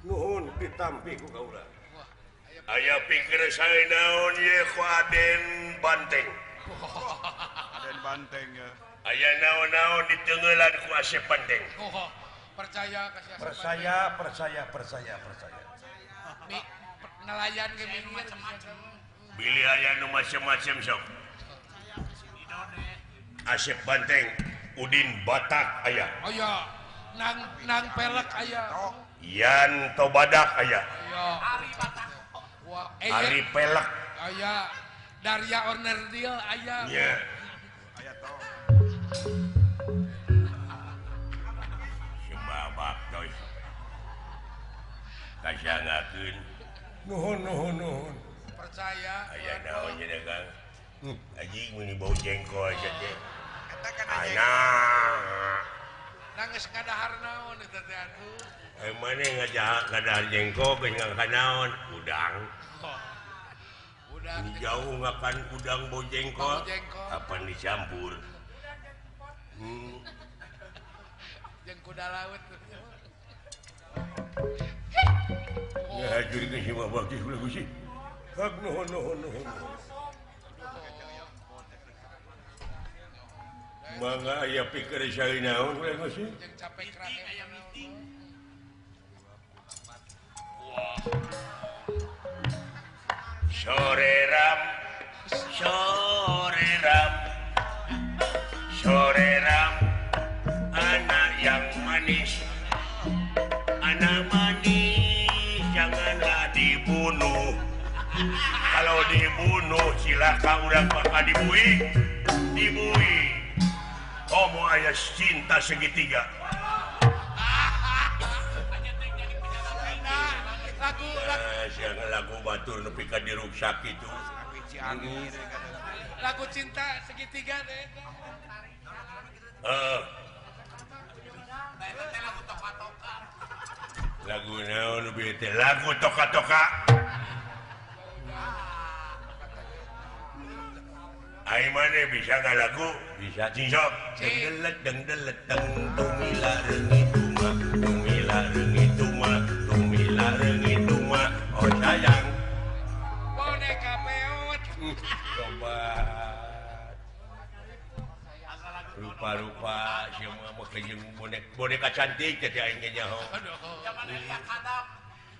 Nuhun ditampi ku kaula. Aya pikir saya naon ye ku Aden Banteng. Aden Banteng ya. Aya naon-naon ditenggelan ku Asep Banteng. Percaya kasih Asep. Percaya, percaya, percaya, percaya. Mi nelayan ge macam-macam. Bilih aya nu macam-macam sok. Asep Banteng, Udin Batak aya. Aya. Nang nang pelek aya. Yan Tobadak aya. Ari Batak. Ari pelek aya. Daria Ornerdil aya. Nya. Aya to. Sebabak toy. Kasangakeun. Nuhun nuhun nuhun. Percaya. Aya naon nya Kang? Anjing meuni bau jengkol sia teh. Eta kan anak. Nangis ngadahar naon eta teh atuh. Maneh ngajak ngadahar jengkol geus ngakan naon? Udang. Udang. Jauh ngakan udang bau jengkol. Kapan dicampur? Jeung kuda laut. Ngahajurkeun si Bapak teh ulah Gusti. Hak nuhun nuhun nuhun. Mangga aya pikir saya naon ulah Gusti? Jeung capek aya meeting. Sore ram, sore ram, sore ram, anak yang manis, anak manis janganlah dibunuh. Kalau dibunuh cilaka urang bakal dibui, dibui. Homo aya cinta segitiga. Lagu batur nepi ka diruksak kitu. Lagu cinta segitiga teh. Heeh. Lagu naon nu teh? Lagu toka-toka. Ai mane bisa ngalagu? Bisa cing sok. Dengdelet dengdelet deng tumila reungit tuma, tumila reungit tuma, tumila reungit tuma. Oh sayang. Boneka peot. Coba. Rupa-rupa semua mah jeung boneka cantik teh aing ge nyaho. Zaman Elia Kadam.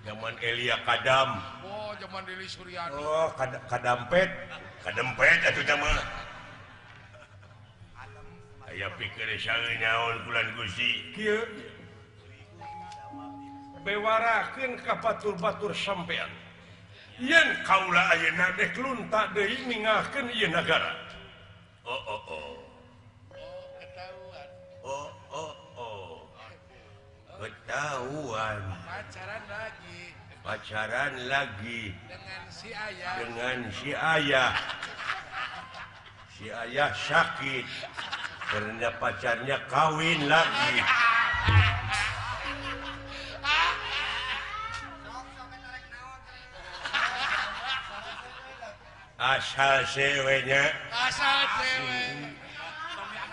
Zaman Elia Kadam. Oh, zaman Deli Suryani. Oh, kadampet. Kadempet atuh teh mah. Aya pikir saeun naon bulan Gusti. Kieu. Bewarakeun ka batur-batur sampean. Yen kaula ayeuna dek lunta deui ninggalkeun ieu nagara. Oh oh oh. Oh, ketahuan. Oh oh oh. Ketahuan. Pacaran lagi. Pacaran lagi. Dengan si ayah. Dengan si ayah. Si ayah sakit karena pacarnya kawin lagi. Asal ceweknya. Asal cewek.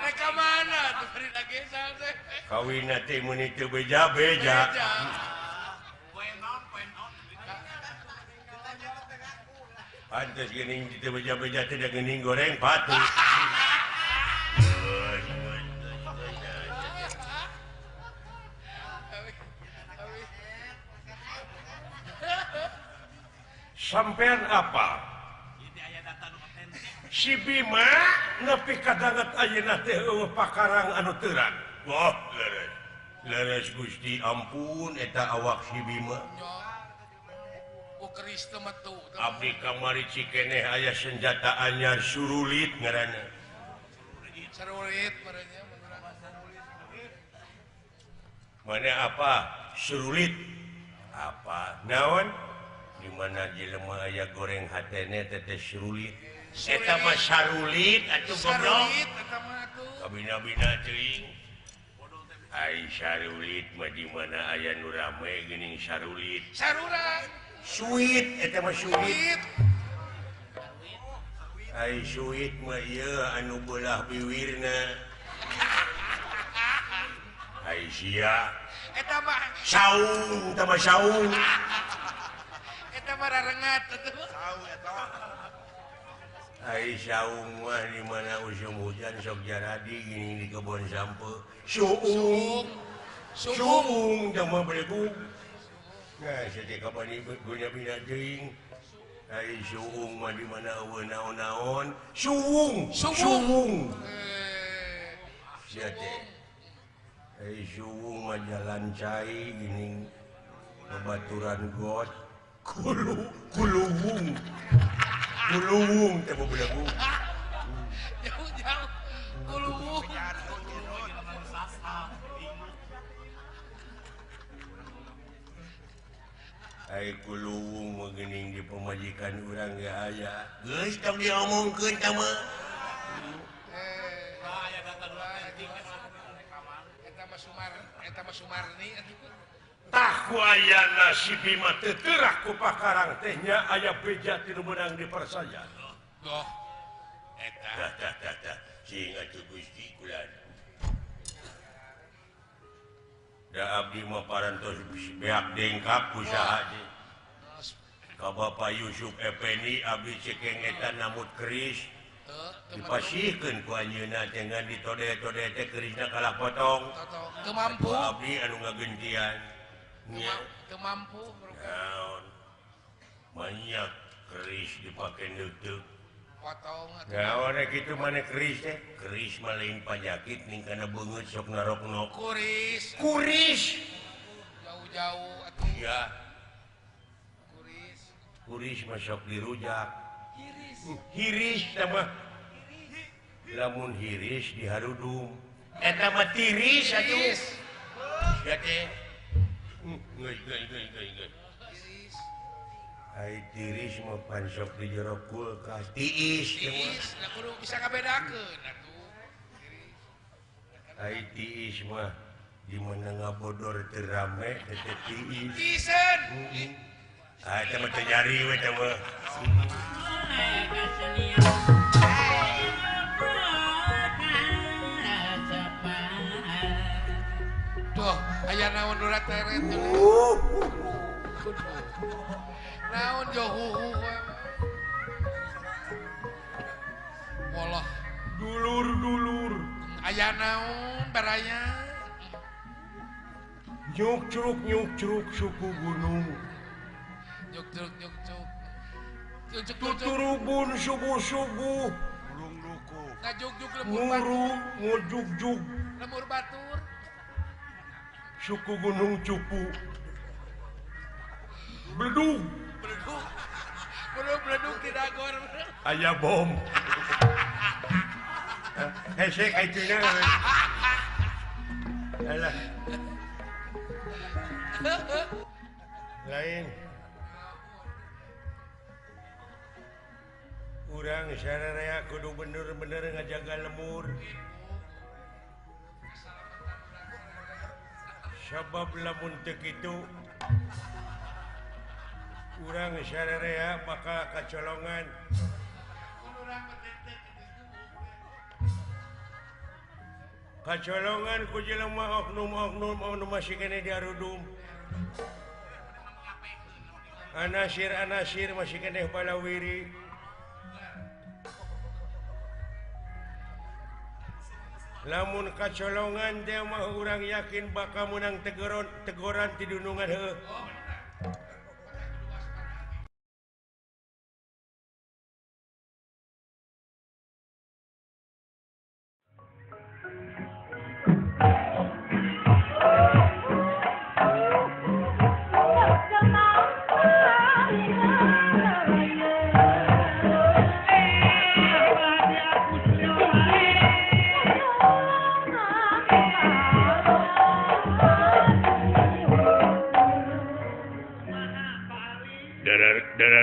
Mereka mana tuh beri lagi Kawin teh mun teu beja-beja. Pantes geuning teu beja-beja teh da geuning goreng patu. Sampean apa? Si Bima nepi kadanget ayeuna teh eueuh pakarang anu terang. Wah, leres. Leres Gusti ampun eta awak si Bima. Ku keris teu metu. Abdi kamari cikeneh aya senjata anyar surulit ngaranna. Surulit merenya. Mana apa? Surulit. Apa? Naon? Di mana jelema aya goreng hatene teh surulit. Eta mah sarulit atuh goblok. Kabina-bina teuing. Ai sarulit mah di mana aya nu rame geuning sarulit. Saruran. Suit eta mah suit. Ai suit mah ieu anu beulah biwirna. Ai sia. Eta mah saung, eta mah saung. Eta mah rarengat atuh. Saung eta. Ai saung mah di mana usum hujan sok jaradi gini di kebon sampe. Suung. Suung teh mah belegug. Nah, saja kapan ieu guna bina teuing. Ai suung mah di mana eueuh naon-naon. Suung, suung. Sia teh. Ai suung mah jalan cai gini babaturan got. Kulu kuluwung. Kuluwung teh belegug. Jauh-jauh kuluwung. Ai kuluwung mah geuning di pamajikan urang ge aya. Geus tong diomongkeun tah mah. Aya data nu otentik eta mah Sumar, eta mah Sumarni atuh. Tah ku ayana si Bima teu teurak ku pakarang teh nya aya beja ti nu meunang dipersaya. Doh. Eta. Tah tah tah tah. Sing atuh Gusti kula. Da abdi mah parantos beak dengkap ku saha teh. Ka Bapak Yusuf Effendi abdi cekeng eta namut keris. Dipasihkeun ku anjeunna teh ngan ditode-tode teh kerisna kalah potong. Teu mampu. Abdi anu ngagentian. Teu mampu. Naon? Banyak keris dipake neuteuk. Potong atuh. Naon kitu maneh keris teh? Keris mah lain panyakit ning kana beungeut sok naroknok. Kuris. Kuris. Jauh-jauh atuh. Ya. Kuris. Kuris mah sok dirujak. Hiris. Hiris tah mah. Lamun hiris diharudum. Eta mah tiris atuh. Sia teh. Geus geus geus geus. Tiris. Ai tiris mah pan sok di jero kulkas. Tiis tiis, da kudu bisa ngabedakeun atuh. Tiris. Ai tiis mah di mana ngabodor teu rame teh tiis. Tiisen. Ah eta mah teu nyari we teh mah. Tuh, aya naon urat teret. Naon johu. Walah, dulur-dulur. Aya naon baraya? Nyuk-curuk nyuk-curuk suku gunung. Nyuk-curuk nyuk-curuk. Tuturubun subuh-subuh. Burung luku. Ngajuk-juk lemur batur. Nguru ngujuk-juk. Lemur batur. Suku gunung cupu. Beledug. Beledug. Beledug beledug di dagor. Aya bom. Hese kaituna. Alah. Lain. Urang sararea kudu bener-bener ngajaga lemur. Sabab lamun teu kitu urang sararea bakal kacolongan. Kacolongan ku jelema oknum-oknum anu masih keneh diarudum. Anasir-anasir masih keneh balawiri. Lamun kacolongan teh mah urang yakin bakal menang tegoran ti dunungan heuh.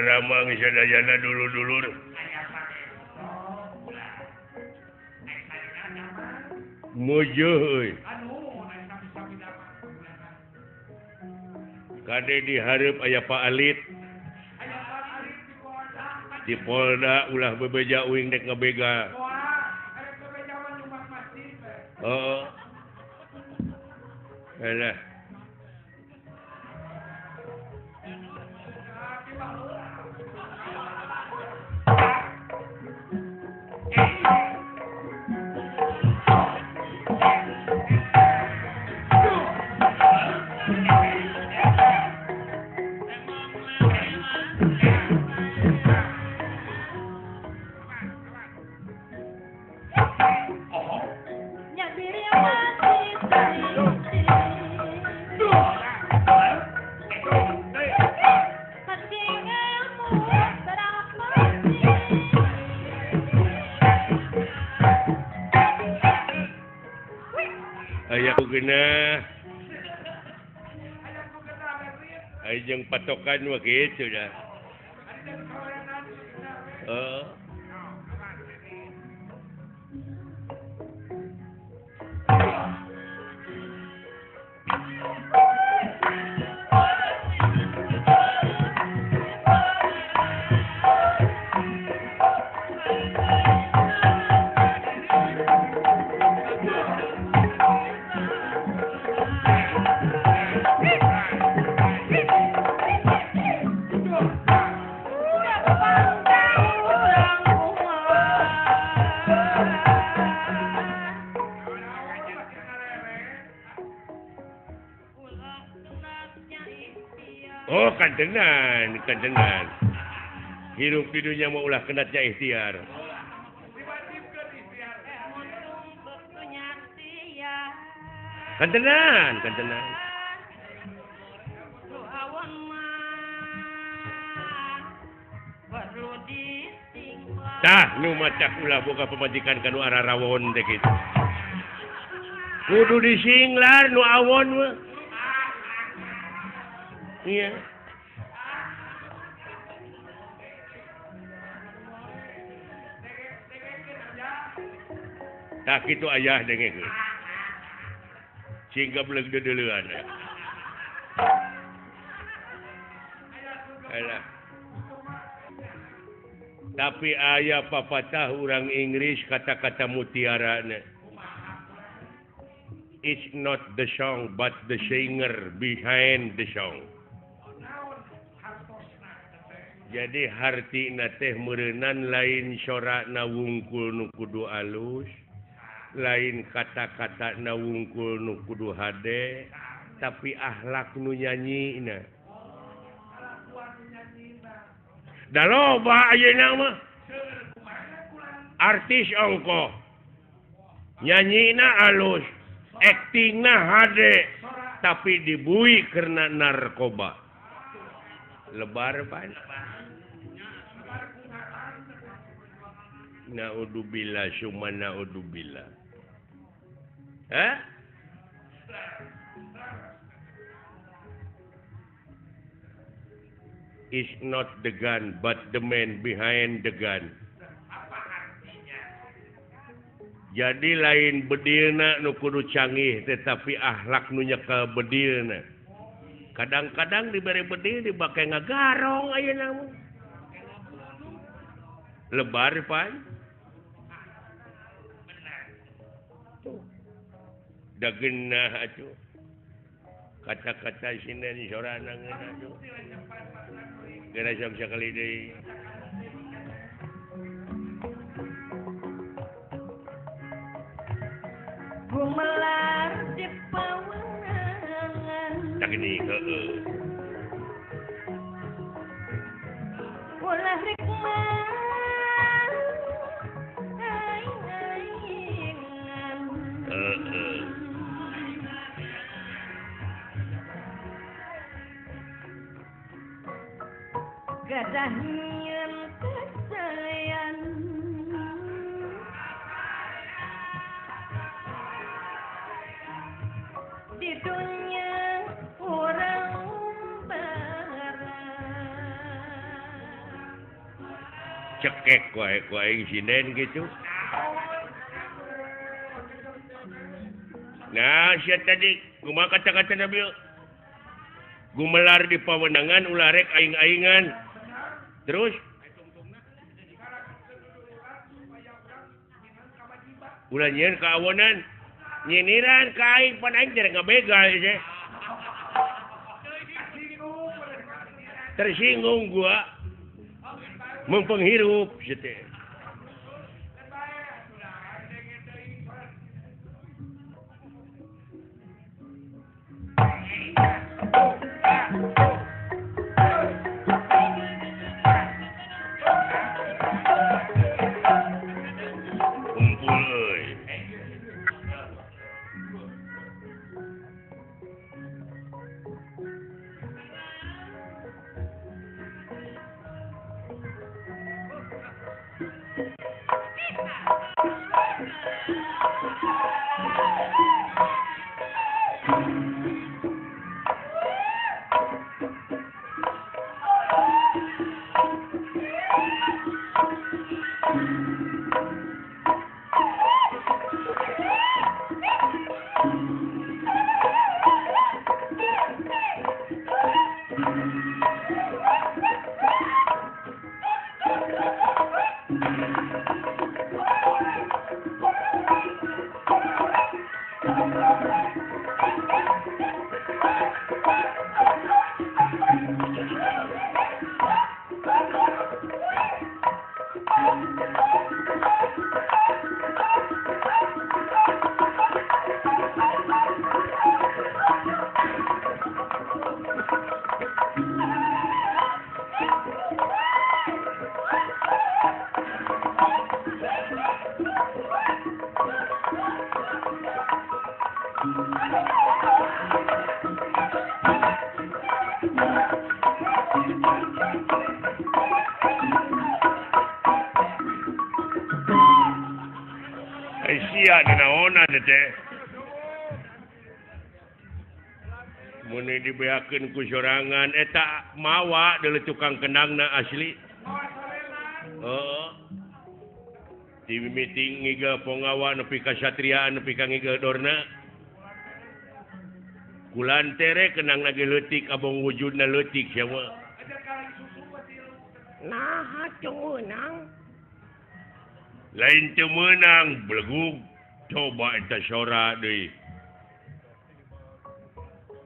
Ramang sadayana dulur-dulur. Mujuh euy. Kade dihareup aya Pak Alit. Di Polda ulah bebeja uing dek ngebega. Heeh. Alah. Jeung patokan mah kitu dah. Heeh. Oh, kantenan, kantenan. Hirup di dunia mau ulah kenatnya ikhtiar. Kantenan, kantenan. Tah, nu macak ulah boga pamajikan kanu ararawon teh kitu. Kudu disinglar nu awon mah. Iya. Tak itu ayah dengekeun. Sehingga beleg deuleuan. Alah. Tapi ayah papatah urang Inggris kata-kata mutiara. It's not the song but the singer behind the song. Jadi hartina teh meureunan lain sorana wungkul nu kudu alus, lain kata-kata na wungkul nu kudu hade, tapi akhlak nu nyanyina. Da loba ayeuna mah artis ongkoh nyanyina alus, aktingna hade, tapi dibui karena narkoba. Lebar pan. Naudzubillah summa naudzubillah. Hah? It's not the gun but the man behind the gun. Jadi lain bedilna nu kudu canggih tetapi akhlak nu nyekel bedilna. Kadang-kadang diberi bedil dibake ngagarong ayeuna mah. Lebar pan. Da geunah atuh. Kata-kata sinden sorana ngeunah atuh. Geura sok sakali deui. Gumelar di pawenangan. Tah gini heueuh. Ulah rek mah aing-aingan. Heeh. Gadah nyieun kasayan. Di dunya urang barang. Cekek wae ku aing sinden gitu. Nah, sia tadi kumaha kata-kata Nabil? Gumelar di pawenangan ulah rek aing-aingan. Terus ulah nyieun kaawonan, nyiniran ka aing pan aing teh ngabegal teh. Tersinggung gua. Mempenghirup sia teh. Kumpul euy. Sia dinaonan teh. Mun dibeakeun ku sorangan eta mawa deuleu tukang kendangna asli. Heeh. Di meeting ngigel pongawa nepi ka satriaan nepi ka ngigel dorna. Kulantere kendangna ge leutik abong wujudna leutik sia mah. Naha teu meunang? Lain teu meunang belegug coba eta sora deui.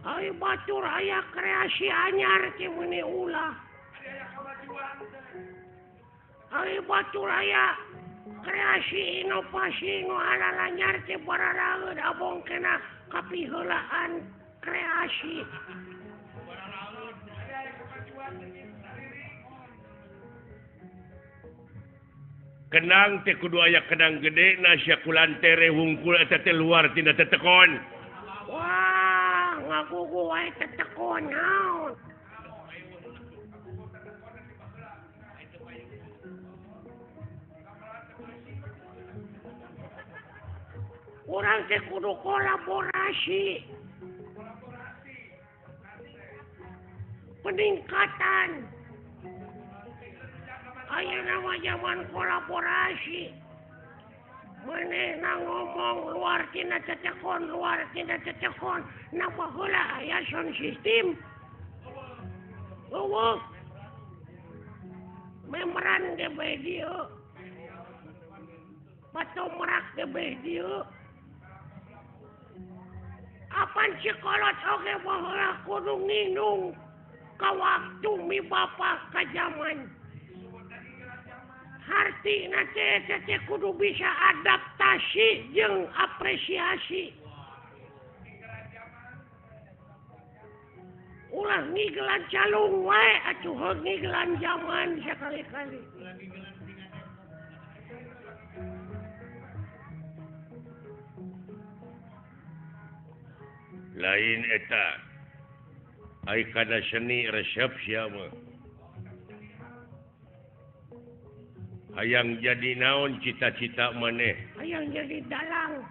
Ai batur aya kreasi anyar teh meuni ulah. Ai batur aya kreasi inovasi nu alalanyar teh bararaeud abong kena kapiheulaan kreasi. Kenang teh kudu aya kenang gede na sia kulantere wungkul eta teh luar tina tetekon. Wah, ngagugu wae tetekon naon. Urang teh kudu kolaborasi. Peningkatan. Ayeuna mah zaman kolaborasi. Manehna ngomong luar tina tetekon, luar tina tetekon. Na baheula aya sound system. Eueuh. Memeran ge bae dieu. Batu merak ge bae dieu. Pan sekolot oge baheula kudu nginung ka waktu mi bapa ka zaman. Hartina teh eta teh kudu bisa adaptasi jeung apresiasi. Ulah ngigelan calung wae atuh heug ngigelan zaman sakali-kali. Lain eta ai kana seni resep sia mah. Hayang jadi naon cita-cita maneh? Hayang jadi dalang.